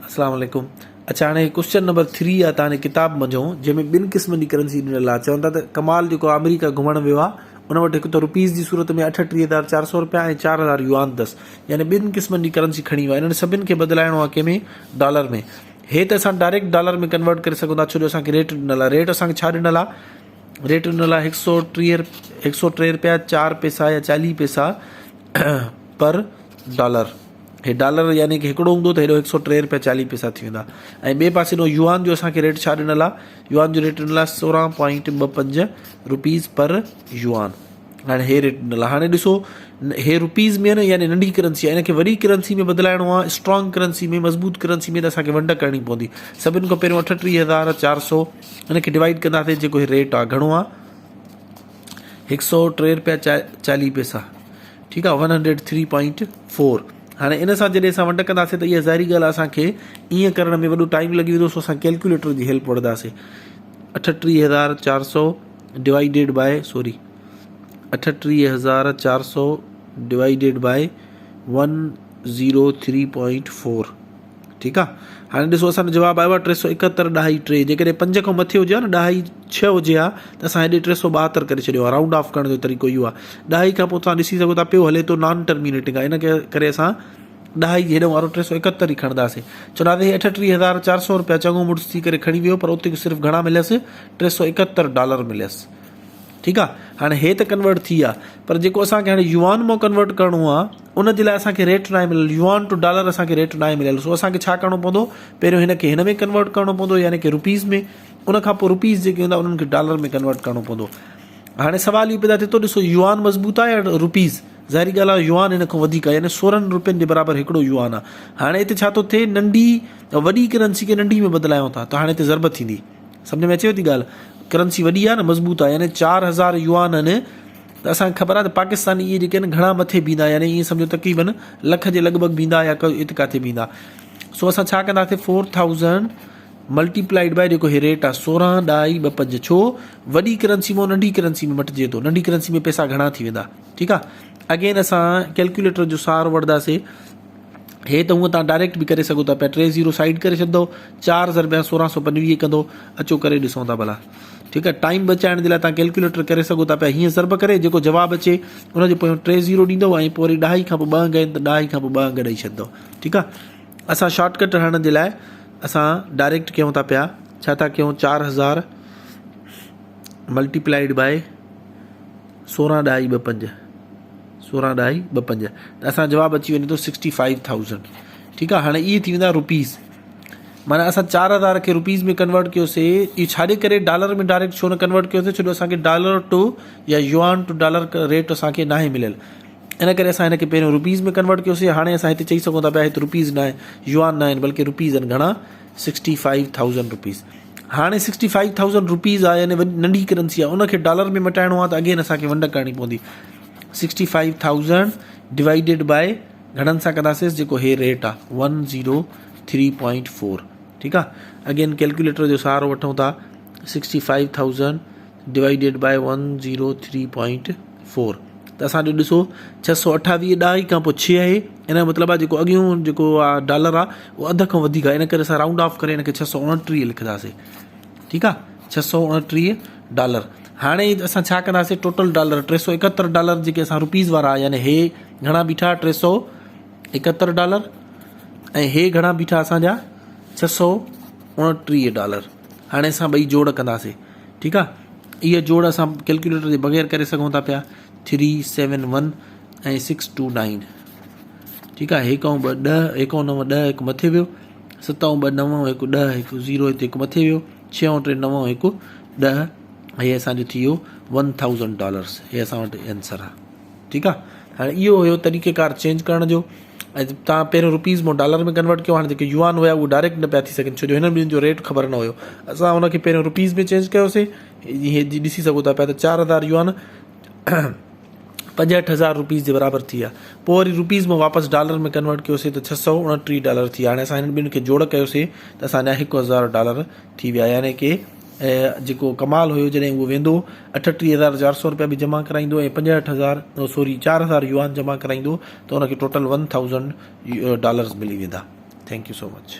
اسلام عليڪم اڇا هاڻي ڪوشچن نمبر ٿري آ تان جي ڪتاب منجهون جنهن ۾ ٻن قسمن جي ڪرنسي ڏنل آ چون ٿا ته ڪمال جيڪو آمريڪا گهمڻ ويو آ ان وٽ هڪ ته روپيز جي صورت ۾ 38400 روپيا ۽ 4000 يوآن اٿس يعني ٻن قسمن جي ڪرنسي کڻي ويو آ انهن سڀن کي بدلائڻو آ ڪنهن ۾ ڊالر ۾ هي ته اسان ڊائريڪٽ ڊالر ۾ ڪنورٽ ڪري سگهون ٿا ڇو جو اسان کي ريٽ ڏنل آ ريٽ اسان کي ڇا ڏنل آ ريٽ ڏنل آ 130 103 روپيا 4 پئسا يا 40 پئسا پر ڊالر هي ڊالر يعني ڪي هڪڙو هوندو ته هيڏو هڪ سو ٽي روپيا چاليهه پئسا ٿي ويندا ۽ ٻئي پاسي ڏو يوان جو اسان کي ريٽ ڇا ڏنل آهي يوان جو ريٽ ڏنل آهي سورهن پوائنٽ ٻه پنج روپيز پر يوان هاڻي هي ريٽ ڏنل آهي هاڻي ڏسو هي روپيز ۾ نه يعني ننڍي ڪرنسي آهي ان کي وڏي ڪرنسي ۾ بدلائڻو آهي اسٽرانگ ڪرنسي ۾ مضبوط ڪرنسي ۾ ته اسان کي ونڊ ڪرڻي پوندي سڀن کان پهريون 38400 ان کي ڊوائيڊ ڪنداسين جيڪو هي ريٽ آهي گهڻو آهي هڪ سو ٽي روپيا چاليهه پئسا ٺيڪ آ 103.4 هاڻي ان سان جڏهن اسان ونڊ ڪنداسين ته اها ظاهري ڳالهه اسان کي ائين ڪرڻ ۾ وڏو ٽائيم لڳي ويندو سو اسان ڪيلڪيوليٽر جي هيلپ وٺنداسين 38400 divided by sorry 38400 divided by 103.4 ٺيڪ آ هاڻي ڏسو اسان جو جواب آيو آ 371 ڏهائي ٽي جيڪڏهن پنج کان مٿي هجي ها نه ڏهائي ڇهه هجي ها ته اسان هيڏي 372 ڪري ڇڏيو ها رائونڊ آف ڪرڻ جو طريقو اهو آ ڏهائي کان پوء توهان ڏسي سگهو ٿا پيو هلي ٿو نان ٽرمينيٽنگ آ ان ڪري اسان ڏهائي جي هيڏو وارو 371 ئي کڻنداسين چونداسين هي 38400 روپيا چڱو مڙس ٿي ڪري کڻي ويو پر اتي صرف گهڻا مليس 371 ڊالر مليس ٺيڪ آ هاڻي هي ته ڪنورٽ ٿي ويا پر جيڪو اسان کي هاڻي يوان مان ڪنورٽ ڪرڻو آ ان جي لاء اسان کي ريٽ ناهي مليل يوان ٽو ڊالر اسان کي ريٽ ناهي مليل سو اسان کي ڇا ڪرڻو پوندو پهريون هن کي هن ۾ ڪنورٽ ڪرڻو پوندو يعني ڪي روپيز ۾ ان کان پوء روپيز جيڪي هوندا انهن کي ڊالر ۾ ڪنورٽ ڪرڻو پوندو هاڻي سوال اهو پيدا ٿئي ٿو ڏسو يوان مضبوط آ يا روپيز ظاهري ڳالهه آ يوان هن کان وڌيڪ آ يعني سورهن روپين جي برابر هڪڙو يوان آ هاڻي هتي ڇا ٿو ٿئي ننڍي وڏي ڪرنسي کي ننڍي ۾ بدلايون ٿا ته هاڻي هتي ضرب ٿيندي سمجھ ۾ اچيو ٿي ڳالهه ڪرنسي وڏي آهي نه مضبوط آهي يعني 4000 يوان آهن ته اسان کي خبر آهي ته پاڪستاني اهي جيڪي آهن گهڻا مٿي بيندا يعني ائين سمجھو تقريبن لک جي لڳ ڀڳ بيندا يا اتي ڪاٿي بيندا سو اسان ڇا ڪنداسين 4000 ملٽيپلائيڊ بائي جيڪو هي ريٽ آهي سورهن ڏهائي ٻه پنج ڇو وڏي ڪرنسي مان ننڍي ڪرنسي ۾ مٽجي ٿو ننڍي ڪرنسي ۾ پئسا گهڻا ٿي ويندا ٺيڪ آهي اگين اسان ڪيلڪيوليٽر جو سهارو وٺنداسين هي ته هونء توهان ڊائريڪٽ به ڪري سگهو ٿا پيا ٽي زيرو سائيڊ ڪري ڇڏندو چار ضرب 1625 ڪندو اچو ڪري ڏسون ٿا ڀلا ٺيڪ آهي ٽائيم بچائڻ جي لاء توهان ڪيلڪيوليٽر ڪري سگهو ٿا پيا هيئن ضرب ڪري جيڪو جواب اچي ان جي پويان ٽي زيرو ڏيندو ۽ پوء وري ڏهائي کان پوء ٻه انگ آهن ته ڏهائي کان پوء ٻه انگ ڏئي ڇڏندو ٺيڪ آهي اسان شارٽ ڪٽ هڻڻ جي لاء اسان ڊائريڪٽ ڪيون ٿا پيا ڇا ٿا ڪيون 4000 ملٽيپلائيڊ بائي سورهن ڏهائي ٻه پنج سورهن ڏهائي ٻه پنج ته اسان جواب اچي وڃي ٿو سڪسٽي فائيو ٿائوزنڊ ٺيڪ آهي هاڻي اهي ٿي ويندا روپيز معنی اسان 4000 کي روپيز ۾ ڪنورٽ ڪيوسي اهو ڇاجي ڪري ڊالر ۾ ڊائريڪٽ ڇو نه ڪنورٽ ڪيوسي ڇو جو اسان کي ڊالر ٽو يا يوان ٽو ڊالر ريٽ اسان کي ناهي مليل ان ڪري اسان هن کي پهريون روپيز ۾ ڪنورٽ ڪيوسي هاڻي اسان هتي چئي سگهون ٿا پيا هت روپيز ناهي يوان ناهن بلڪه روپيز آهن گهڻا سڪسٽي فائيو ٿائوزنڊ روپيز هاڻي سڪسٽي فائيو ٿائوزنڊ روپيز آهي يعني ننڍي ڪرنسي آهي ان کي ڊالر ۾ مٽائڻو آهي ته اگين اسان کي ونڊ ڪرڻي پوندي sixty five thousand divided by گهڻن سان ڪنداسين جيڪو هي ريٽ آهي one zero three point four ٺيڪ آهي اگين ڪيلڪيوليٽر جو سهارو وٺون ٿا sixty five thousand divided by one zero three point four ته اسان جو ڏسو ڇهه سو اٺاويهه ڏهائي کان پوء ڇهه آهي ان جو مطلب آهي جيڪو اڳيون جيڪو آهي ڊالر آهي اهو اڌ کان وڌيڪ آهي ان ڪري اسان رائونڊ آف ڪري ان کي ڇهه سو اڻٽيهه لکنداسين ٺيڪ آهي ڇهه سو اڻٽيهه ڊالر هاڻي اسان ڇا ڪنداسين ٽوٽل ڊالر ٽي سو ايڪهتر ڊالر جيڪي اسان روپيز وارا يعني هي گهڻا بيٺا ٽي سو ايڪهتر ڊالر ۽ هي گهڻا بيٺا اسان جا ڇهه سو اڻٽيهه ڊالر هاڻي اسان ٻئي جوڙ ڪنداسين ٺيڪ آ اها جوڙ اسان ڪيلڪيوليٽر جي بغير ڪري سگهون ٿا پيا three seven one ۽ six two nine ٺيڪ آ هڪ ۽ ٻه ڏهه هڪ ۽ نو ڏهه هڪ مٿي ويو ست ۽ ٻه نو هڪ ڏهه هڪ زيرو هتي هڪ مٿي ويو ڇهه ۽ ٽي نو هڪ ڏهه هي اسان جو ٿي ويو ون ٿائوزنڊ ڊالرس هي اسان وٽ آنسر آ ٺيڪ آ هاڻي اهو هيو طريقه ڪار چينج ڪرڻ جو ۽ تان پهريون روپيز مون ڊالر ۾ ڪنورٽ ڪيو هاڻي جيڪي يوان هيا اهي ڊائريڪٽ نه پيا ٿي سگهن ڇو جو هنن ٻنهي جو ريٽ خبر نه هيو اسان ان کي پهريون روپيز ۾ چينج ڪيوسي هي جي ڏسي سگهو ٿا پيا ته 4000 يوان 65000 روپيز جي برابر ٿي ويا پوء وري روپيز مان واپس ڊالر ۾ ڪنورٽ ڪيوسي ته 629 ڊالر ٿي ويا هاڻي اسان هنن ٻنهي کي جوڙ ڪيوسي ته اسان جا 1000 ڊالر ٿي ويا يعني ڪي جيڪو ڪمال هيو جڏهن اهو ويندو 38400 روپيا به جمع ڪرائيندو ۽ 65000 سوري 4000 يوان جمع ڪرائيندو ته ان کي ٽوٽل 1000 ڊالرز ملي ويندا thank you so much.